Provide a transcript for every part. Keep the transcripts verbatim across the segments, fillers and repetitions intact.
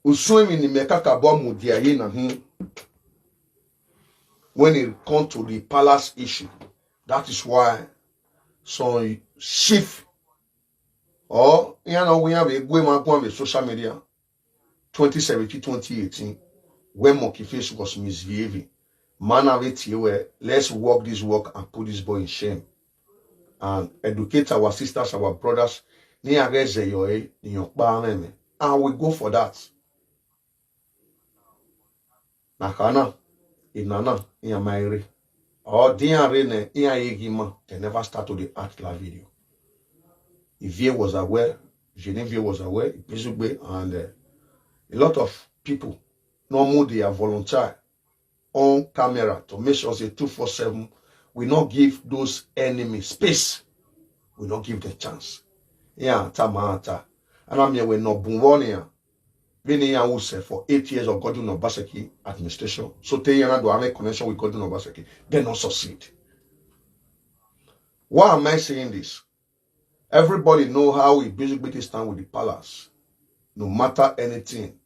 Usun emwi ne imẹ kakabọ mudia ye na hin, when it come to the palace issue, that is why some chief or iran na wẹ iran vbe gu emwa guan vbe social media, twenty seventeen, twenty eighteen, when Monkey Face was misbehaving, ma na vbe tie wẹ, let's work this work and put this boy in shame and educate our sisters, our brothers, ne iran ghẹ zẹ ye ọre, ne iran ọkpa mwẹ mwẹ. And we go for that. Na kha na, ena na, iran ma rre. Ọ de iran rre nẹ, iran ye ghi ma, they never start to dey act that video. Ivie was aware, Genevieve was aware, Ibizugbe, and uh, a lot of people normally they are volunteer on camera to make sure say two four seven, we not give those enemies space. We not give them chance. Yeah, ta ma ta. And I'm here with no bun one here. Been here who said for eight years of Godwin Obaseki administration. So they are not do any connection with Godwin Obaseki. They not succeed. Why am I saying this? Everybody know how Ibizugbe stand with the palace. No matter anything.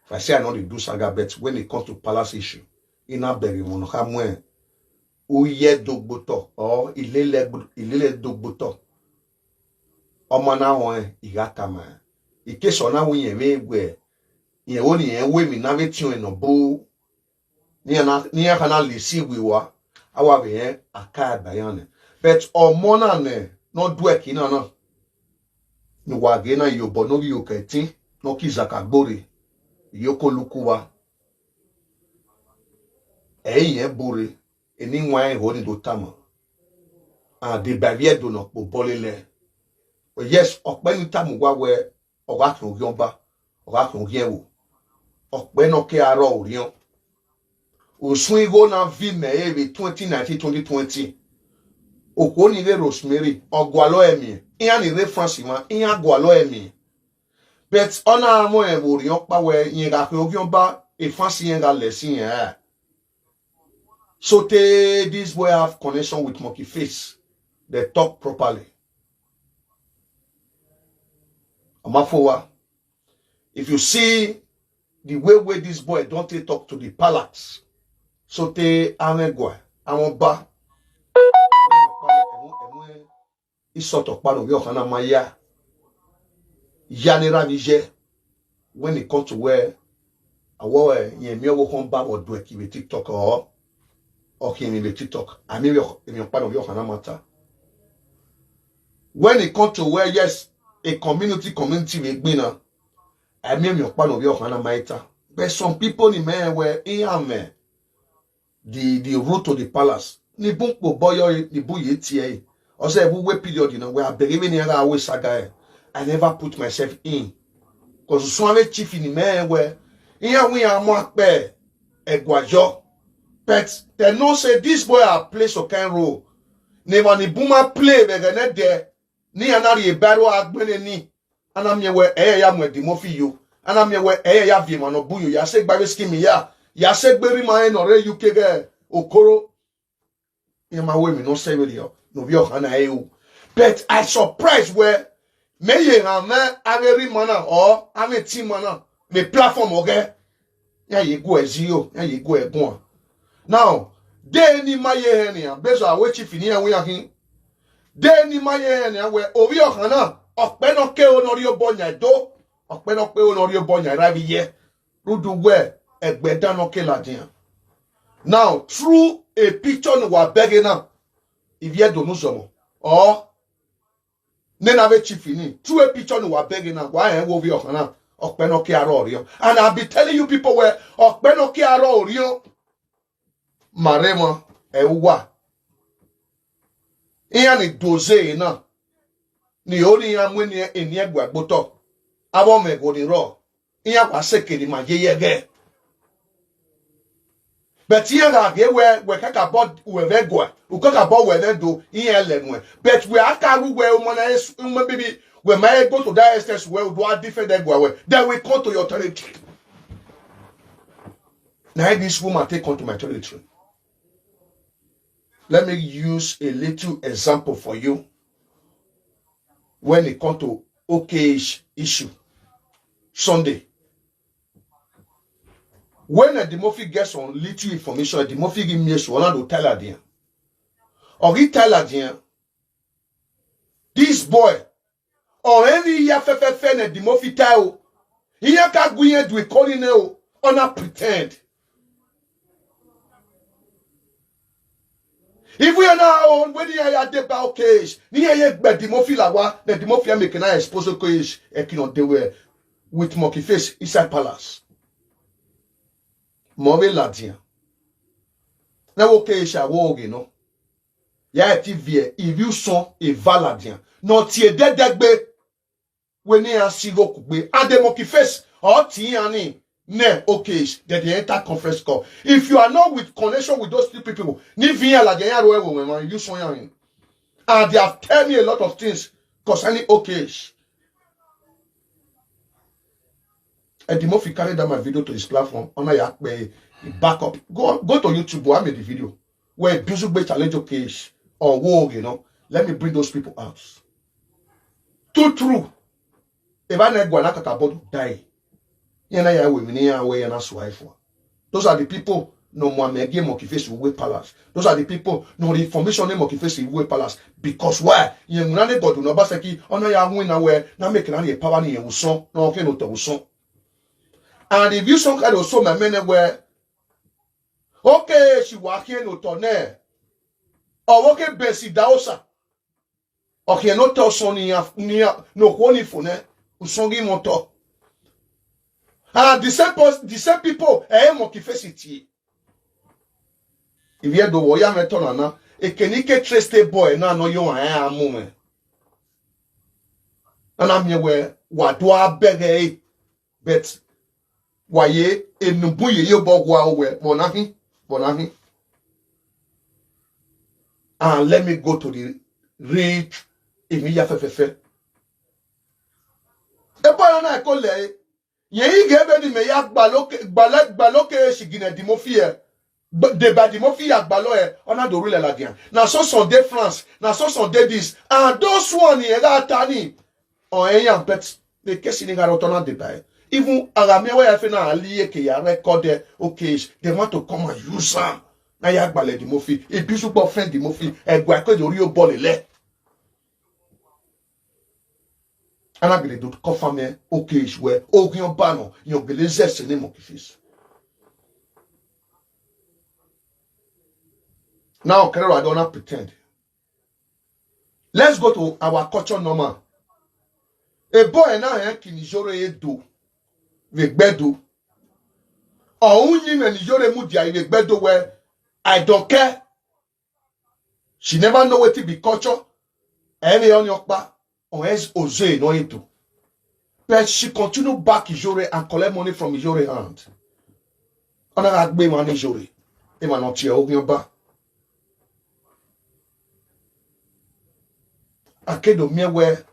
If I say I know they do saga, but when it comes to palace issue, in a very one, uye dogboto or ilele dogboto. Ọma na họn igha tama. Ikesọ na wẹ iyẹn vbe wẹ iyẹn vbe ne irẹn wẹ emwi na vbe tiọn nọ bo, ne iran na, ne iran kha na lesi iwe ua, a wa vbe rẹn aka ba iran nẹ. But ọmọ na nẹ ne ọ duẹ ẹki na na, ne uwa ghe na ye obọ ne ovbi okẹ ẹtin ne ọ ki zaka gborre, iyoko luku uwa. Ẹ i rẹn burre, eni wan ẹn ho ni do tama. And deba ivbi Ẹdo ne ọ kpobọ lele. Yes, ọkpẹ ni tama uwa wẹ ọ gha khian oghian ọba, ọ gha khian oghian ẹvbo. Ọkpẹ ne ọ ke a rrọọ orhiọn. Usun igho na vi mẹ re vbe twenty nineteen, twenty twenty. Okhuo ni ghe Rosemary, ọ gualọ ẹmwẹ, iran ni rre France mwa, iran gualọ ẹmwẹ. But ọ na mwẹ vbe orhiọn ọkpa wẹ irẹn gha khian oghian ọba, France irẹn gha lẹ ẹse irẹn ra. So tey this boy have connection with Monkey Face, they talk properly. Ọ ma fo wa. If you see the way wey this boy don take talk to the palace, so tey amwẹ gua, amwẹ ọba, isọtọ ọkpa ne ovbi ọkhan na ma ya, ya ne erha vbe iye. When it come to wẹ, awọ ẹ, irẹn miẹn ọvbokhan ba vbe ọdọ ẹki vbe TikTok ọ, ọ khian emwi vbe TikTok, a miẹn emwi ọkpa ne ovbi ọkhan na ma ta. When it come to wẹ, yes, a community, community vbe gbinna, a miẹn emwi ọkpa ne ovbi ọkhan na ma ta. But some people ni mẹ rẹn wẹ iran mwẹ the, the route to the palace. Ni bun kpo obọ yọ, ni bun ye tie ẹre. Ọ sẹ vbe uwe period na, wẹ a bẹghe vbene iran gha ru saga ẹre. I never put myself in. Cause usun avbe chief ni mẹ rẹn wẹ, iran wẹ iran mu akpẹ ẹguae yọ. But they know say this boy a play some kind role. Ne emwa ni bun ma play vbe ẹghẹ nẹdẹ, ne iran na rhie baro a gbẹnnẹ ni. A na miẹn wẹ ẹ i ya mu ẹdẹ Murphy yo. A na miẹn wẹ ẹ i ya viọ emwa ne ọ bun yo, ya sẹ gba vbe scheme ya, ya sẹ gbe rhie ima rẹn ne ọ rre U K ghẹ Okoro. Iran ma ru emwi ne ọ sẹ vberriọ, ne ovbi ọkhan na ru. But I surprise wẹ, mẹ ye ehan mwẹ avbe erha ima na, or avbe eti ima na, vbe platform ọghẹ. Iran ye guẹ zero, iran ye guẹ guan. Now, de ni ma ye hẹ nian, bẹzọ a wẹ chief ne iran wẹ iran khin. De ni ma ye hẹ nian wẹ, ovbi ọkhan na, ọkpẹ ne ọ ke ro ne ọ rhie obọ yan Ẹdo, ọkpẹ ne ọ ke ro ne ọ rhie obọ yan erha vbe iye. Rhunmwuda wẹ, ẹgbẹe dan ne ọ ke ladian. Now, through a picture ne uwa bẹghe na, ivbi Ẹdo ne uzọmọ, or nene avbe chief ni, through a picture ne uwa bẹghe na, wa rẹn wẹ ovbi ọkhan na, ọkpẹ ne ọ ke a rrọọ orhiọn. And I be telling you people wẹ, ọkpẹ ne ọ ke a rrọọ orhiọn, ma rre emwa, ẹ i uwa. Iran ni do ze ẹre na, ni ro ne iran mu eni, eni ẹguae gbe otọ, avbe ọmọ ẹghẹ ni rrọọ, iran wa sẹ eke ne ima ye ye ẹghẹ. But iran gha ghe wẹ, wẹ kakabọ wẹ vbe ẹguae, u kakabọ wẹ vbe Ẹdo, iran lẹ nuẹn. But wẹ a ka ru wẹ ọmọ na, maybe wẹ ma go to that extent wẹ u do a defend ẹguae wẹ, then we come to your territory. Now this woman take come to my territory. Let me use a little example for you. When it come to O K H issue, Sunday, When Eddie Murphy get some little information, Eddie Murphy ghi miẹn eso, ọ na do ta ladian. Ọ ghi ta ladian. This boy, ọ rẹn vbe iya fẹfẹfẹ ne Eddie Murphy ta o. Iran ka gu irẹn do ikori nẹ o, ọ na pretend. Even iran na o, wẹ ne iran ya deba Okesh, ne iran ye gbe Eddie Murphy la owa, ne Eddie Murphy make na expose Okesh, ẹki nọ de wẹ with monkey face inside palace. Mẹ ọ vbe ladian. Ne wẹ Okesh a wo ghe nọ. Ya ti viẹ ivbi usọn eva ladian. Ne ọ tie dẹdẹgbe. Wẹ ne iran si igho kugbe. And the monkey face, ọ tie iran ni, ne Okesh, then they enter conference call. If you are not with connection with those three people, ne viẹ iran ladian, iran ru ẹvbo mwẹ, you saw iran. And they have tell me a lot of things concerning Okesh. Eddie Murphy carry down my video to his platform. Ọ na ya kpe, he back up. Go, go to YouTube, I made the video. Wẹ Dusugbe challenge Okesh, ọ wo ghe nọ. Let me bring those people out. Too true. Evba ne ẹguae na kakabọ do die. Iran na ya ru emwi ne iran wẹ iran na sua fua. Those are the people ne ọ mu amẹ gie monkey face vbe uwu palace. Those are the people ne ọ rhie information ne monkey face vbe uwu palace. Because why? Irẹn winna ne God ne Obaseki, ọ na ya winna wẹ, na make na rhie power ne irẹn vbe usọn, ne ọ khian ne otọ vbe usọn. And if you some kind of so my men wẹ, Okesh wa khian ne otọ nẹ, ọ vbe Okesh bẹsi da osa. Ọ khian ne otọ sọn ne iran, ne iran, ne okhuo ni fo nẹ, usọn ghi mwẹ otọ. And the same pos-, the same people, ẹ i re monkey face tie. Ivbi Ẹdo vbe ọ ya mwẹ otọ na na, ekene ke trusted boy na ne ọ ye ọmwa rẹn a mu mwẹ. A na miẹn wẹ wa do a bẹghe ẹre, but wa ye enubun ye ye obọ gua owẹ, vbe ọ na khin, vbe ọ na khin. And let me go to the rich emwi ya fẹfẹfẹ. Ebo ẹre na ẹko lẹ ẹre, yẹn i ghe vbene imẹ ya gbalọ ke, gbalọ, gbalọ ke esi gine Eddie Murphy ẹ, gb-, deba Eddie Murphy ya gbalọ ẹ, ọ na do rhulẹ ladian. Na so some dey France, na so some dey this, and those one ni ẹ gha ta ni, ọ rẹn iran, but vbe case ni gha rre otọ na deba ẹre. Even a gha miẹn wẹ ya fe na, a li eke ya record ẹ, okay, they want to come and use am. Na ya gbalọ Eddie Murphy, ibizu gbe friend Eddie Murphy, ẹguae ke do rhie obọ lele. A na gele do confirm ẹ, okay, wẹ oghian ọba nọ, irẹn gele zẹ ẹse ne monkey face. Now, kẹrẹ ra do na pretend. Let's go to our culture normal. Ebo ẹre na rẹn kini Iyore Edo vbe egbe Ẹdo. Ọ ru uyinmwẹ ne Iyore mudia vbe egbe Ẹdo wẹ, I don't care. She never know wetin be culture. Ẹ i vbe ọnii ọkpa, unless oze ne ọ i do. But she continue back Iyore and collect money from Iyore hand. Ọ na gha gbe emwa ne Iyore, emwa ne ọ tie oghian ọba. A ke do miẹn wẹ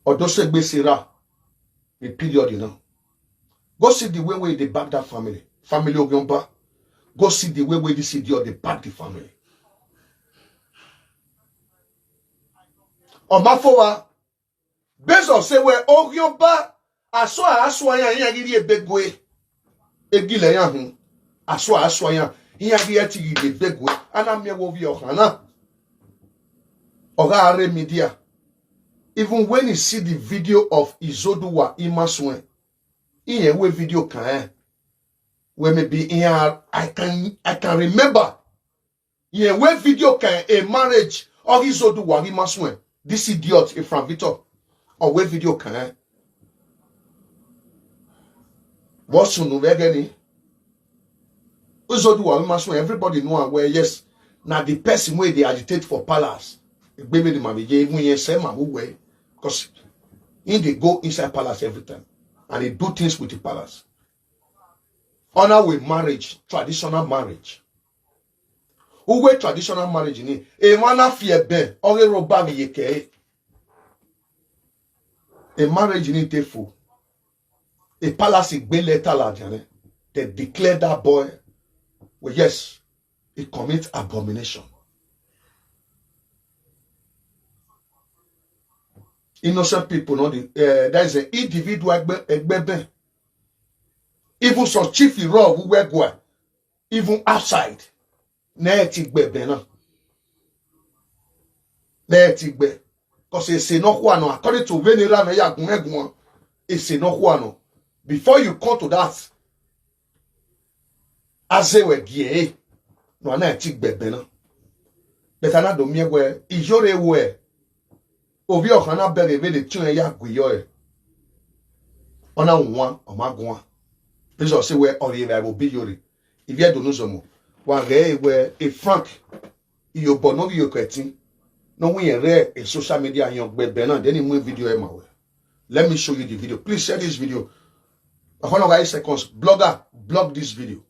ọ do sẹ egbe Sarah vbe period na. Go see the way wey they back that family. Family oghian ọba. Go see the way wey this idiot dey back the family. Ọ ma fo wa, based on say wẹ oghian ọba, aso a sua iran, iran ghi rhie egbe gue. Egilẹ iran hun, aso a sua iran, iran ghi ẹti ghi rhie egbe gue. A na miẹn wẹ ovbi ọkhan na, ọ gha rre media. Even when he see the video of Izoduwa Imasuẹn, iran wẹ video kan rẹn. Wẹ maybe iran, I can, I can remember. Iran wẹ video kan, a marriage, ọ ghi Izoduwa ghi Imasuẹn. This idiot, Efran Victor. Ọ wẹ video kan rẹn. Vbe ọ sunu vbe ẹghẹ ni? Izoduwa ghi Imasuẹn, everybody know am well, yes. Na the person wey dey agitate for palace. Egbe vbene ma vbe ye, even yen sẹ ma vbe uwẹ. Because he dey go inside palace every time. And he do things with the palace. Ọ na wẹ marriage, traditional marriage. Uwẹ traditional marriage ni, emwa na fi ẹbẹn, ọ ghe rre ọba vbe iyeke ẹre. A marriage ni te fo. A palace gbe letter ladian nẹ. They declare that boy, well, yes, he commit abomination. Innocent people, not the, uh, that is an individual egbe, egbe ẹbẹn. Even some chief rọ vbe uwu ẹguae, even outside, ne ẹ ti gbe ẹbẹ na. Ne ẹ ti gbe. Because ese nọkhua nọ, according to vbene erha nọ ya gun ẹguae, ese nọkhua nọ. Before you come to that, a zẹ wẹ gie ẹre, ne a na ti gbe ẹbẹ na. But a na do miẹn wẹ, Iyore wẹ, ovbi ọkhan na bẹghe vbene etiọnrẹn ya gu iyore. Ọ na wan, ọ ma guan. Jesus sẹ wẹ ọ rhie evbare vbe obọ Iyore. Ivbi Ẹdo ne uzọmọ, wa ghẹ re wẹ e Frank, iyobọ ne ọ ghi ye okọ ẹtin, ne ọ wẹ irẹn rre e social media yan gbe ẹbẹ na, then he mu video ẹre ma wẹ. Let me show you the video. Please share this video. Ọkhọ nọ gha eight seconds. Blogger, blog this video.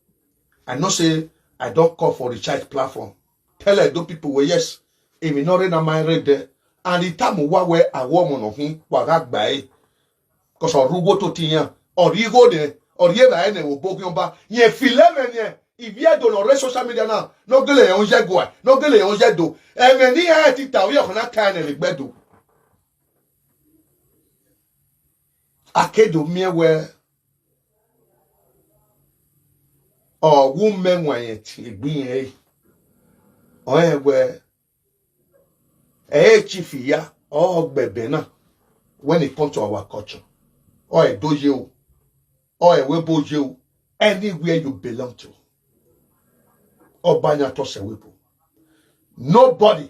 I know say I don call for Richard platform. Tell Edo people wẹ yes, emwi ne ọ rre na ma rre dẹ. And the time wa wẹ a wẹ ọmọ nọ khin, wa gha gba ẹre. Because ọ rre ugho tota iran, ọ rre igho nẹ, ọ rre evbare nẹ vbe obọ Oghian Ọba. Rẹn filo ẹmwẹ ne Ivbi Ẹdo ne ọ rre social media na, ne ọ gele rẹn oya ẹguae, ne ọ gele rẹn oya Ẹdo. Ẹmwẹ ne iran ti ta, ovbi ọkhan na ta ẹnrẹn vbe egbe Ẹdo. A ke do miẹn wẹ ọ wu mẹ wan rẹn tie egbe irẹn re. Ọ rẹn wẹ ẹ i re chief ya, ọ gbe ẹbẹ na. When it come to our culture, ọ Edo ye o, ọ Ẹvbo ye o, anywhere you belong to, Ọba yan tọ sẹ wẹ ebo. Nobody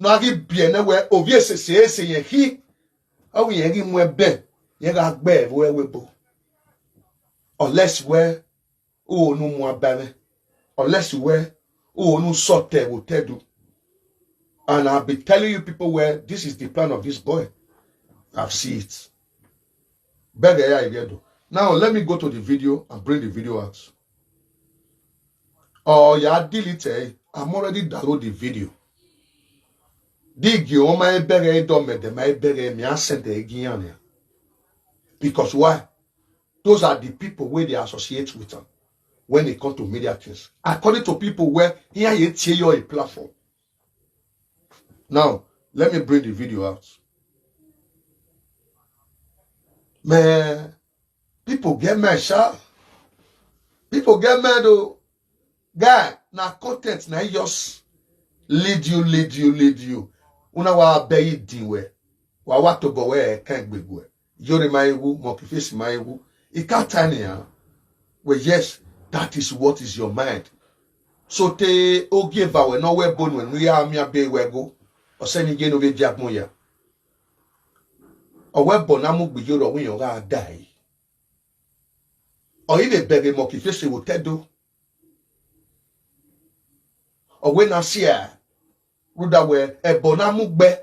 ne a ghi biẹ nẹ wẹ ovbi esese ese yẹn khi, ọ wẹ irẹn ghi mu ẹbẹ, irẹn gha gbe ẹvbo ẹvbo ebo. Unless wẹ u ho ne u mu aba mwẹ, unless wẹ u ho ne u sẹ otọ vbe otọ Ẹdo. And I've been telling you people where this is the plan of this boy. I've seen it. Bẹghe ya ivbi Ẹdo. Now let me go to the video and bring the video out. Ọ ya delete ẹre, I'm already download the video. Di gie ọmwa ẹbẹghe, dọmẹdẹ ma ẹbẹghe, mẹ a send ẹre gie iran nian. Because why? Those are the people wey dey associate with am when it come to media things. According to people wey iran ye tie your platform. Now, let me bring the video out. Man, people get mad, sha. People get mad, oh. Guy, na content na he just lead you, lead you, lead you. Una wa bẹ yi din wẹ. Wa wa tobọ wẹ ẹ kan egbe guẹ. Iyore ma he wu, monkey face ma he wu. I ka ta nian. Well, yes, that is what is your mind. So te ogieva wẹ ne ọ wẹ ebo nuẹn ne u ya miẹn abe wẹ go. Ọ sẹ ne iye ne ovbi ediagbọn ya. Ọ wẹ ẹbọ na mu gbe Iyore, ọ wẹ iran gha dae. Ọ i vbe bẹghe monkey face vbe otọ Ẹdo. Ọ wẹ na sia, rhunmwuda wẹ ẹbọ na mu gbe,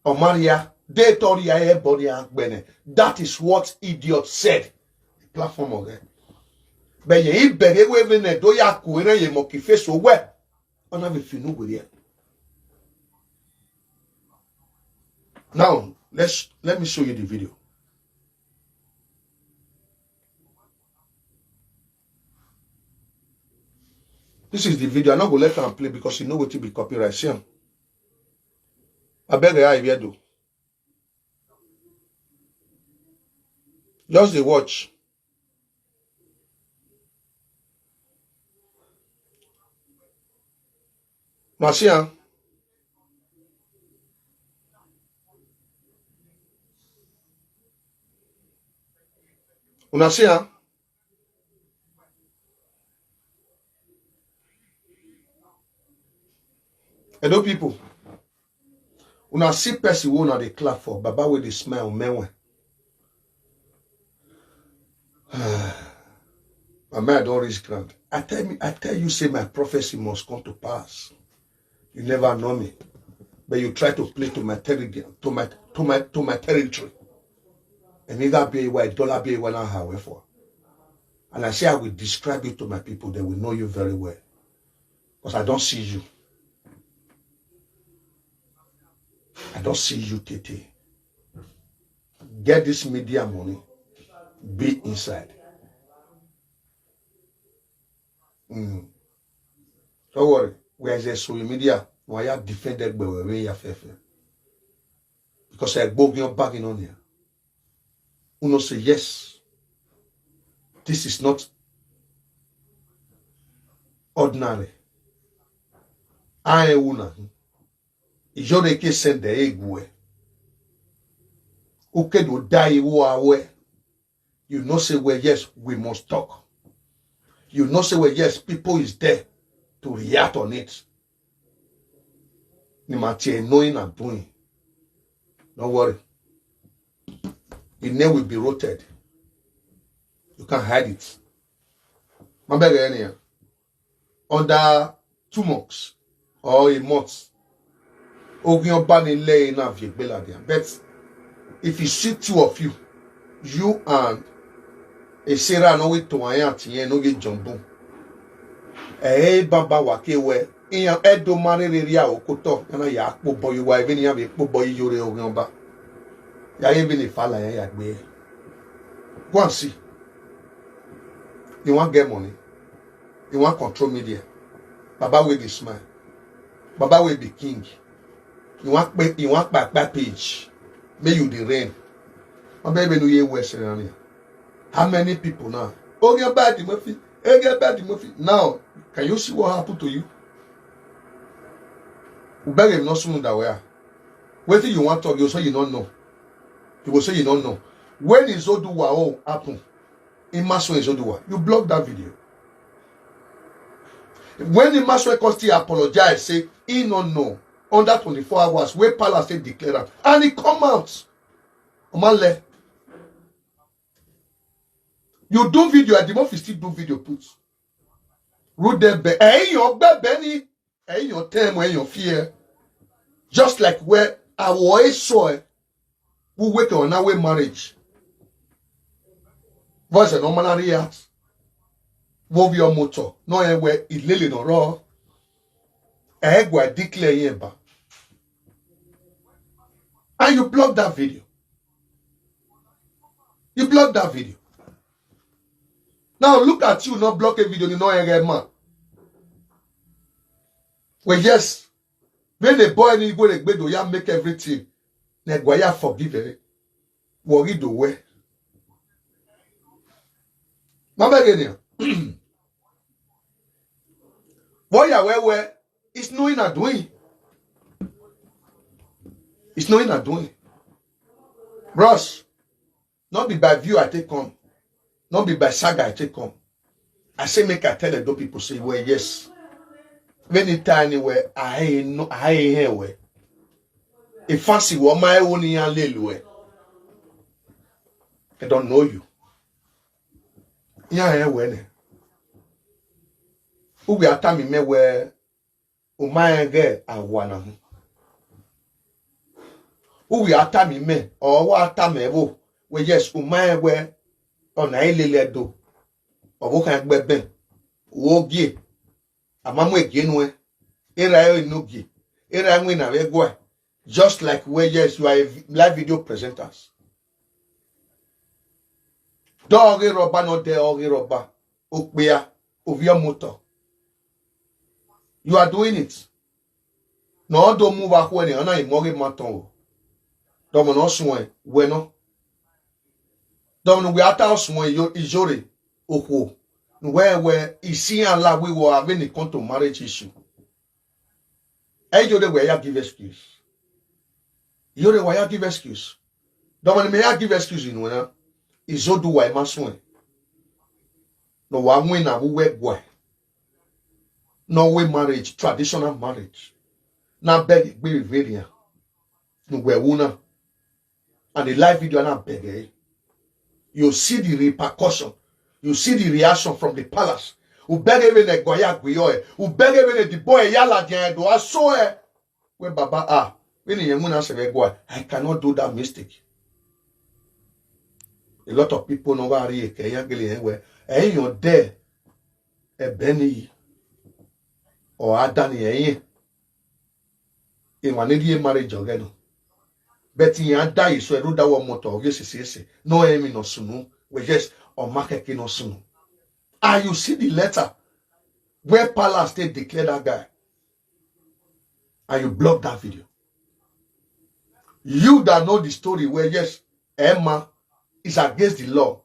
ọ ma rhia, de te ọ rhia ẹbọ rhia gbe nẹ. That is what idiot said. Platform ọghẹ. Bẹghe irẹn i bẹghe wẹ vbene do ya ku erẹn ye monkey face owẹ, ọ na vbe fi unu werriẹ. Now, let's, let me show you the video. This is the video. I no go let am play because you know wetin be copyright. See am. Abeg, I hear do. Just dey watch. Una see am? Una see am? Edo people, una see person wey una dey clap for, baba wey dey smile, Menwe. My mind don reach ground. I tell me, I tell you say my prophecy must come to pass. You never know me, but you try to play to my territory, to my, to my, to my territory. And if that be why dollar be why not how for. And I say I will describe you to my people, they will know you very well. Because I don't see you. I don't see you, Tete. Get this media money. Be inside. Mm. Don't worry. We are just social media. Why you defend that boy? We are fair. Because I go beyond bagging on here. Uno say yes. This is not ordinary. Aẹn wu na hin. Iyore ke send ẹre guẹ. U ke do da igho a wẹ. You know say, well, yes, we must talk. You know say, well, yes, people is there to react on it. Ne ima tie nọ na do hin. No worry. Your name will be rotted. You can't hide it. Ma bẹghe ẹre nian. Under two months or a month, Oghiọba ni lẹre na viọ egbe ladian. But if you see two of you, you and Sarah ne ọ vbe tohan iran tie ẹre ne ọ ye jump, ẹ i re banban wa ke wẹ iran Ẹdo ma rherhe rhie aro ke otọ, iran na ya kpe obọ ye uwa, vbene iran vbe kpe obọ ye Iyore Oghiọba. Ya ye vbene fala iran ya gbe ẹre. Go and see. You wan get money. You wan control media. Baba wey dey smile. Baba wey be king. You wan kpe, you wan kpa kpa page. Make you dey reign. Ma bẹghe vbene u ye wẹ sẹ na nian. How many people now? Oghiọba Eddie Murphy. Oghiọba Eddie Murphy. Now, can you see what happened to you? U bẹghe emwi ne ọ sunu da wẹ a. Wetin you wan talk? You say you no know. You go say you no know. When Izoduwa own happen, Imason Izoduwa, you block that video. When Imason come still apologize, say he no know under twenty-four hours wey palace take declare am, and he come out. Omale. You do video, Eddie Murphy still do video put. Rudebe, ẹ̀yin ọgbẹ́ bẹ́ẹ̀ ni, ẹ̀yin tẹ ẹmọ, ẹ̀yin fi ẹ. Just like wẹ awọ eso ẹ, vbe uwẹ ke ọna wẹ marriage. Voice no man react. Vbe ovbi ọmotọ, nọ rẹn wẹ ilele ne ọ rrọọ. Ẹ gua declare yẹn ba. And you block that video. You block that video. Now look at you, not block a video, you know, man. Well, yes. When the boy ni go to gbedo, ya make everything. Na gua ya forgive it. Worry the way. Ma bẹghe nian. Vbe ọ ya wẹ wẹ, it's no in a doing. It's no in a doing. Bros, no be by view I take come. No be by saga I take come. I say make I tell Edo people say, well, yes. Anytime anywhere, I ain't no, I ain't here where. If fancy what my own yan lelu eh. I don't know you. Iran rẹn wẹ nẹ. U wẹ a tama imẹ wẹ, u ma rẹn ghẹ awa na hun. U wẹ a tama imẹ, ọ wa tama ẹvbo, wẹ yes, u ma rẹn wẹ, ọna i lele Ẹdo, ọvbokhan ẹgbẹ bẹn, u ogie, a ma mu egie nuẹn, erha ẹre enogie, erha ẹwẹn na vbe ẹguae, just like wẹ yes, you are a vi-, live video presenters. Dọ ọghe rọba nọ dẹ ọghe rọba, okpia, ovbi ọmotọ. You are doing it. Ne ọ do mu vbe akhuẹ ni, ọ na i mu ọghe ma tọn o. Dọmọ ne ọ suẹn wẹ nọ. Dọmọ ne uwẹ a ta ọ suẹn iyo-, iyore okhuo. Ne uwẹ wẹ isi iran la wẹ iwọ a vbe ni come to marriage issue. Ẹ i yo de wẹ ya give excuse. Yo de wa ya give excuse. Dọmọ ne mẹ ya give excuse nuẹn na, Izoduwa ima suẹn. Ne ọ wa winna vbe uwu ẹguae. Ne ọ wẹ marriage, traditional marriage. Na bẹghe egbe vbe rrian. Ne uwẹ wu na. And the live video na bẹghe. You see the repercussion. You see the reaction from the palace. U bẹghe vbene ẹguae ya gbe yọ ẹ. U bẹghe vbene the boy ya ladian ẹn do a so ẹ. Wẹ baba a, vbene irẹn winna sẹ vbe ẹguae, I cannot do that mistake. A lot of people ne ọ gha rrie ke iran gele rẹn wẹ, ẹ i yan ọdẹ ẹbẹ nii, ọ a da ni ẹre. Emwa ne rhie marriage ọghẹ nọ. But iran da eso ẹre rhunmwuda wẹ ọmọ otọ ọghe esese ese, ne ọ rẹn emwi ne ọ sunu, wẹ yes, ọ ma khẹke ne ọ sunu. And you see the letter where palace take declare that guy. And you block that video. You that know the story, well, yes, Emma is against the law.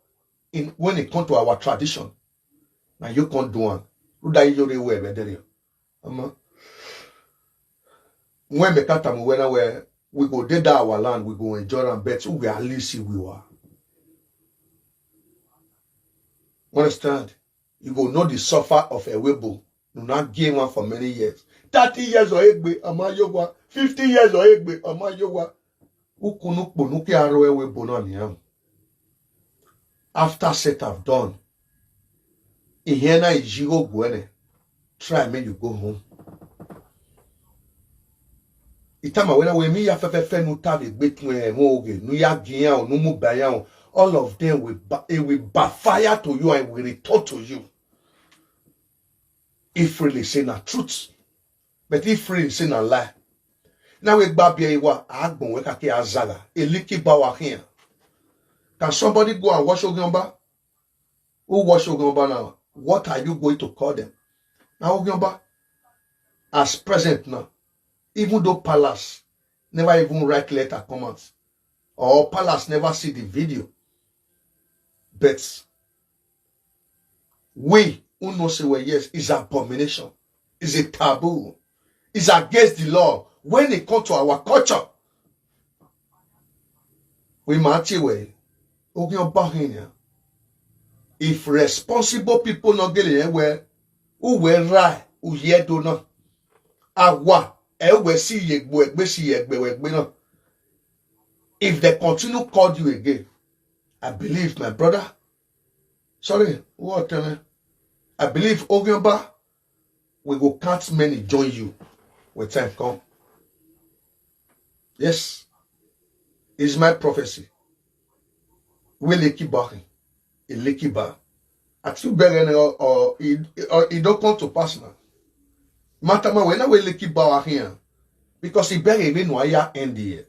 in, when it come to our tradition, na you can't do am. Rhunmwuda iye ọre wẹ vbe ẹdẹrriọ. Ọmọ, wẹ mẹ ka tama wẹ na wẹ, we go dey that our land, we go enjoy am, but we at least we wa. Understand? You go know the suffer of Ewebo. Unu na gie emwa for many years. Thirty years ọ egbe, ọ ma ye owa. Fifty years ọ egbe, ọ ma ye owa. Ukunu kpo ne u ke aro Ewebo na nian. After set have done, ihiẹn na yi igho guẹ nẹ, try make you go home. I tama wẹ na wẹ emwi hia fẹfẹfẹ ne u ta vbe egbe tuẹn ẹmwẹ oghe, ne u ya gie iran o, ne u mu ba iran o, all of them will, ba- it will backfire to you and it will return to you. If really say na truth, but if really say na lie, na wẹ gba biẹ iwa, a gbọn wẹ kake a zagha, eliki ba wa khian. Can somebody go and wash Oghiọmba? Who wash Oghiọmba now? What are you going to call them? Na Oghiọmba, as present now, even though palace never even write letter come out, or palace never see the video, but we who know say, well, yes, it's abomination, it's a taboo, it's against the law when it come to our culture. We ma tie wẹ, Oghiọmba khin nian. If responsible people nọ gele rẹn wẹ, u wẹ ra uyi Ẹdo na, a wa ẹ wẹ si ye egbe wẹ gbe, si ye egbe wẹ gbe na. If they continue call you again, I believe, my brother, sorry, what tell me? I believe Oghiọmba, we go count many join you when time come. Yes, it's my prophecy. We Lekki ba khin, Lekki ba. Ati u bẹghe nẹ, ọ, ọ, it, ọ, it don't come to pass now. Ma tama wẹ na wẹ Lekki ba wa khian, because I bẹghe vbene a ya end here.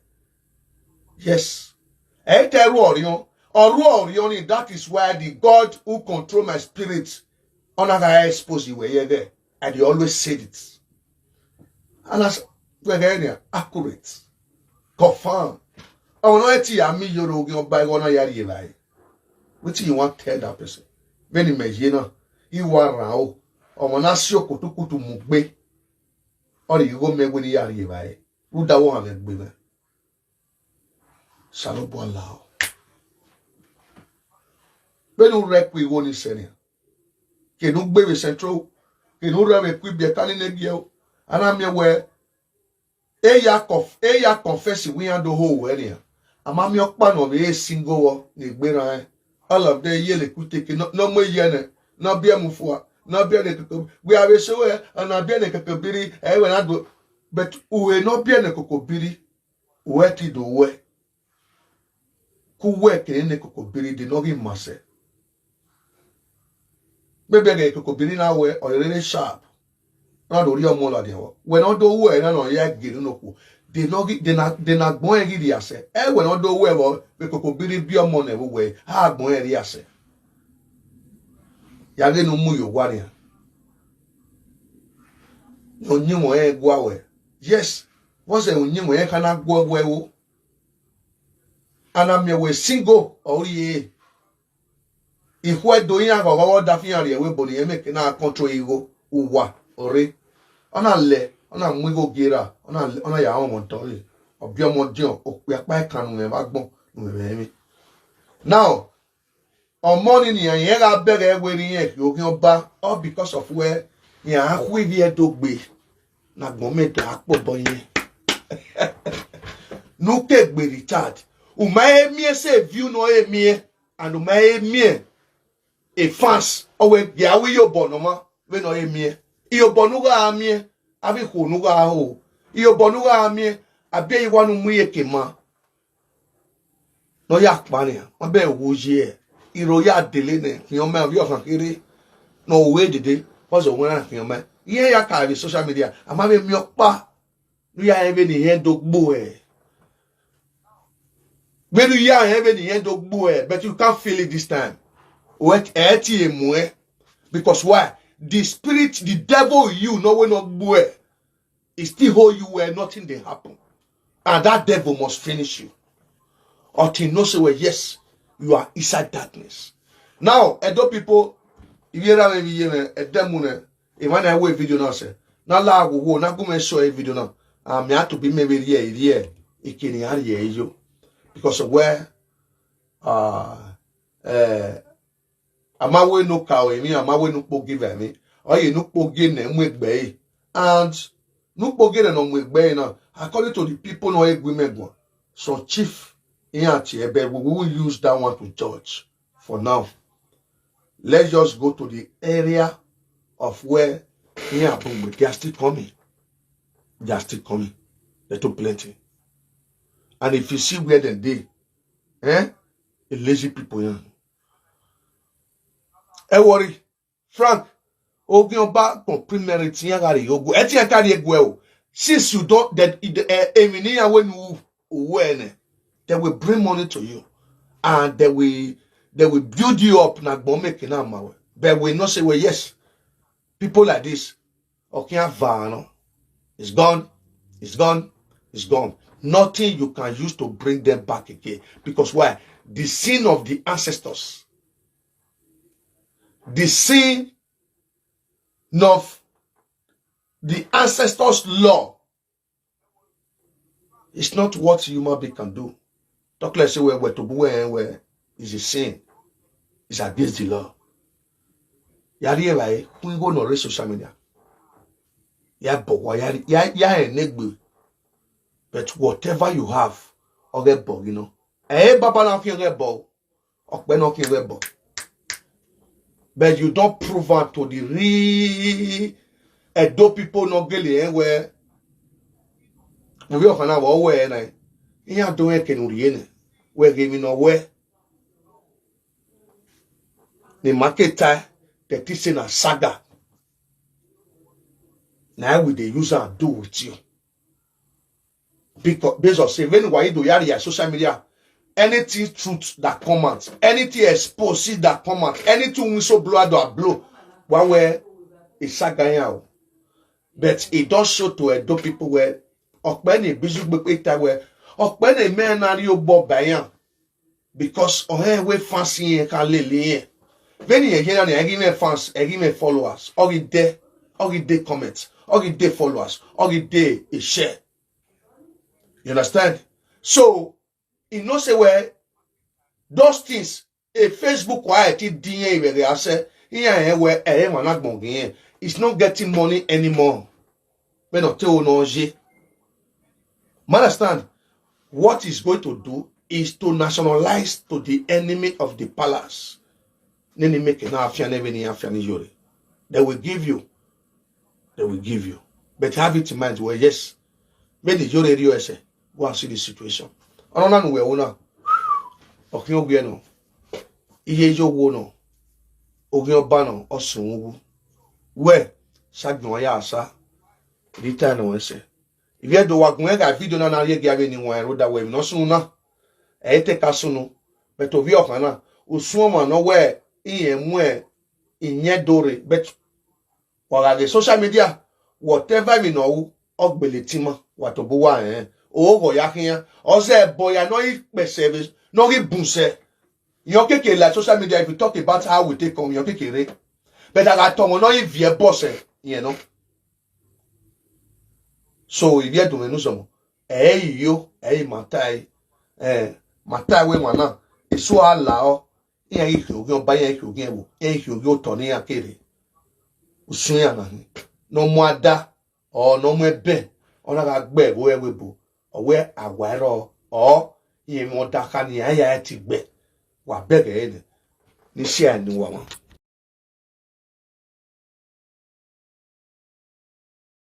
Yes. Ẹ i te ru ọriọn, ọ ru ọriọn ni, that is why the God who control my spirit, ọ na gha expose wẹ ye ẹghẹ. I dey always say it. And as we get here, accurate, confirm. Ọmọ na ti ya mi yoro Oghiọmba igho na ya rhie evbare. Wetin you wan tell that person? Vbene imẹ ye na, I wa rhan o. Ọmọ na si okutukutu mu gbe. Ọ rhie igho mẹ wẹ ne I ya rhie evbare. Rhunmwuda vbe ohanmwẹ gbe mwẹ. Osanobua lahọ. Vbene u rre ẹkpo igho ni sẹ nian, kene u gbe vbe Central, kene u rre vbe ẹkpo ibiẹka ni ne giẹ o, a na miẹn wẹ, e ya conf-, e ya confess wẹ iran do ho ruẹ nian. A ma miẹn ọkpa ne ọ vbe re single vbọ ne egbe rran rẹn. All of them ye le kuteke, ne ọ mu eyẹ nẹ, ne ọ biẹ mu fua, ne ọ biẹ ne koko. Wẹ a vbe sẹ wẹ, ọ na biẹ ne koko biri, ẹ wẹ na do. But uhe ne ọ biẹ ne koko biri, uwẹ te do wẹ. Ku uwẹ kere ne koko biri de ne ọ ghi ma sẹ. Maybe ẹghẹ koko biri na wẹ, ọ rere sharp. Na do rhie ọmọ ladian vbọ. Wẹ ne ọ do wẹ na ne ọ ya gele unu okhuo. De ne ọ ghi, de na, de ne agbọn ẹn ghi rhie asẹ. Ẹ wẹ ne ọ do wẹ vbọ, vbe koko biri biẹ ọmọ nẹ vbe uwẹ, a agbọn ẹn rhie asẹ. Ya ghe ne u mu ye owa nian. Ne uyinmwẹ ẹn gua wẹ. Yes, vbọzẹ uyinmwẹ ẹn kha na guọ wẹ o. A na miẹn wẹ single ọ rhie. Ikhuẹdo iran ghọghọ vbe ọdafẹn iran rhie ẹvbo ebo ne irẹn mẹ ke na control igho, uwa, ọre. Ọ na lẹ, ọ na mu igho gie ra, ọ na lẹ, ọ na ya rẹn ọmọ dọre. Ọ biẹ ọmọ diọn, okpia ọkpa ẹkan ne uwẹ vbe agbọn, ne uwẹ vbe ẹrinmwi. Now, ọmọ ni nian, irẹn gha bẹghe wẹ ne irẹn rhie Oghiọmba, all because of wẹ iran khu ivbi Ẹdo gbe, ne agbọn mẹ da kpobọ irẹn. Ne u ke gbe Richard, u ma he miẹn sẹ view ne ọ he miẹn, and u ma he miẹn e fans, ọ wẹ gie a wẹ iyobọ ne ọ ma vbene ọ he miẹn. Iyobọ ne u gha miẹn, avbe ikhuo ne u gha ho, iyobọ ne u gha miẹn, a biẹ iwa ne u mu iyeke ma. Ne ọ ya kpa nian, ma bẹghe wo ye, iro ya dele nẹ, khian ọmọ ovbi ọkhan kherhe, ne ọ ru dede, vbọzẹ ọ wẹ na khian ọmọ. Irẹn ya ka vbe social media, a ma vbe miẹn ọkpa ne u ya rẹn vbene irẹn do gbe uẹ. Vbene u ya rẹn vbene irẹn do gbe uẹ, but you can't feel it this time. Uẹ, ẹ ti e muẹn. Because why? The spirit, the devil in you, no wẹ ne ọ gbe uẹ. He still hold you where nothing dey happen. And that devil must finish you. Until you know say, well, yes, you are inside darkness. Now, Edo people, ivbi erha mwẹ, ivbi iye mwẹ, ẹdẹ mu nẹ, emwa na i wo video na sẹ, na la wo wo, na gu mwẹ sure video na, a mẹ a tobọ imẹ vbe rhie rhie eke ne iran rhie yo. Because wẹ, ah, eh, a ma wẹ ne u ka emwi, a ma wẹ ne u kpogie vbe emwi, ọ ye ne u kpogie ne mu egbe ẹre. And ne u kpogie ne ọ mu egbe ẹre na, according to the people ne ọ gu imẹ guan, some chief iran tie, but we will use that one to judge for now. Let's just go to the area of where iran bun gbe. They are still coming. They are still coming. They too plenty. And if you see where dem dey, eh, a lazy people yan. Ẹ worry, Frank, Oghiọba kpọn pre-merit iran gha rhie ogu, ẹ tie iran ka rhie gu ẹ o. Since you don, the, the, eh, emwi ne iran wẹ ne u, u wẹ nẹ, they will bring money to you, and they will, they will build you up ne agbọn mẹ ke na ma wẹ. But we know say, well, yes, people like this, ọ khian va nọ. It's gone, it's gone, it's gone. Nothing you can use to bring them back again. Because why? The sin of the ancestors, the sin of the ancestors' law, it's not what human being can do. Talk like say, well, well, to be well, well, is a sin. It's against the law. Ya rhie evbare, khuan igho ne ọ rre social media. Ya bọ owa, ya rhie, ya, ya rẹn ne egbe. But whatever you have, ọ ghẹ bọ ghi nọ. Ẹ i re baba na khian ghẹ bọ, ọkpẹ na khian ghẹ bọ. But you don't prove am to the real Edo people ne ọ gele rẹn wẹ, ovbi ọkhan na vbe ọ wẹ na, iran do rẹn eke ne u rhie nẹ, wẹ ghe emwi ne ọ wẹ. Ne ima ke tae, that is say na saga. Na we dey use am do with you. Because, based on say, when wa do ya rhie social media, anything truth that come out, anything exposed that come out, anything whistleblower do a blow, wa wẹ e saga yan o. But e don show to Edo people wẹ, ọkpẹ ne Bizugbe kpe ta wẹ, ọkpẹ ne mẹ na rhie obọ ba iran. Because ọ rẹn wẹ fans irẹn ka lele irẹn. Vbene irẹn ye na nia, ẹ ghi mwẹ fans, ẹ ghi mwẹ followers, ọ ghi de, ọ ghi de comment, ọ ghi de followers, ọ ghi de e share. You understand? So, you know say, well, those things, a Facebook wa e ti di irẹn vbe ẹghẹ a sẹ, iran rẹn wẹ ẹ i re emwa na gbọn ghe irẹn. It's not getting money anymore. Vbene ọ te ro ne ọ ye. Ma understand? What he's going to do is to nationalize to the enemy of the palace. Nene make na afian ne vbene iran afian ni yore. They will give you. They will give you. But have it in mind, well, yes. Vbene yore rhie ẹsẹ, go and see the situation. Ọnọna ne uwẹ ru na, ọ khian owiẹ nọ, iye yo wo nọ, Oghiọba nọ, ọ sunu wu. Wẹ, sa gbẹn ọmwa ya sa, rhie itan nọ ẹsẹ. Ivbi Ẹdo, wa gu mwẹ gha video na na rhie gia vbene iran rre odaro, emwi ne ọ sunu na, ẹ i te ka sunu, but ovbi ọkhan na, usun ọmwa ne ọ wẹ irẹn mu iyẹn do rre, but wa gha ghe social media, whatever emwi ne ọ ru, ọ gbele etima, wa tobọ uwa rẹn, oghọ ya khian, ọ zẹ ẹbọ ya ne ọ ghi kpẹsẹ vbe, ne ọ ghi bun sẹ. Irẹn keke la social media, if you talk about how we take come, irẹn keke rre. But a gha tọmwẹ ne ọ ghi viẹ ẹbọ sẹ, irẹn nọ. So, ivbi Ẹdo mwẹ ne uzọmọ, ẹ i yo, ẹ i ma tae, eh, ma tae wẹ emwa na, eso a la ọ, iran ghi khian oghian ọba, iran ghi khian oghian ẹvbo, iran ghi khian oghian otọ ne iran ke rre. Usun iran na hin, ne ọ mu ada, ọ ne ọ mu ẹbẹn, ọ na gha gbe ẹvbo ẹvbo ebo, ọ wẹ a wa ẹrọ, ọ, irẹn mwẹ ọdakha ne iran ya ẹtin gbe, wa bẹghe ẹre nẹ, ne I share ne uwa mwa.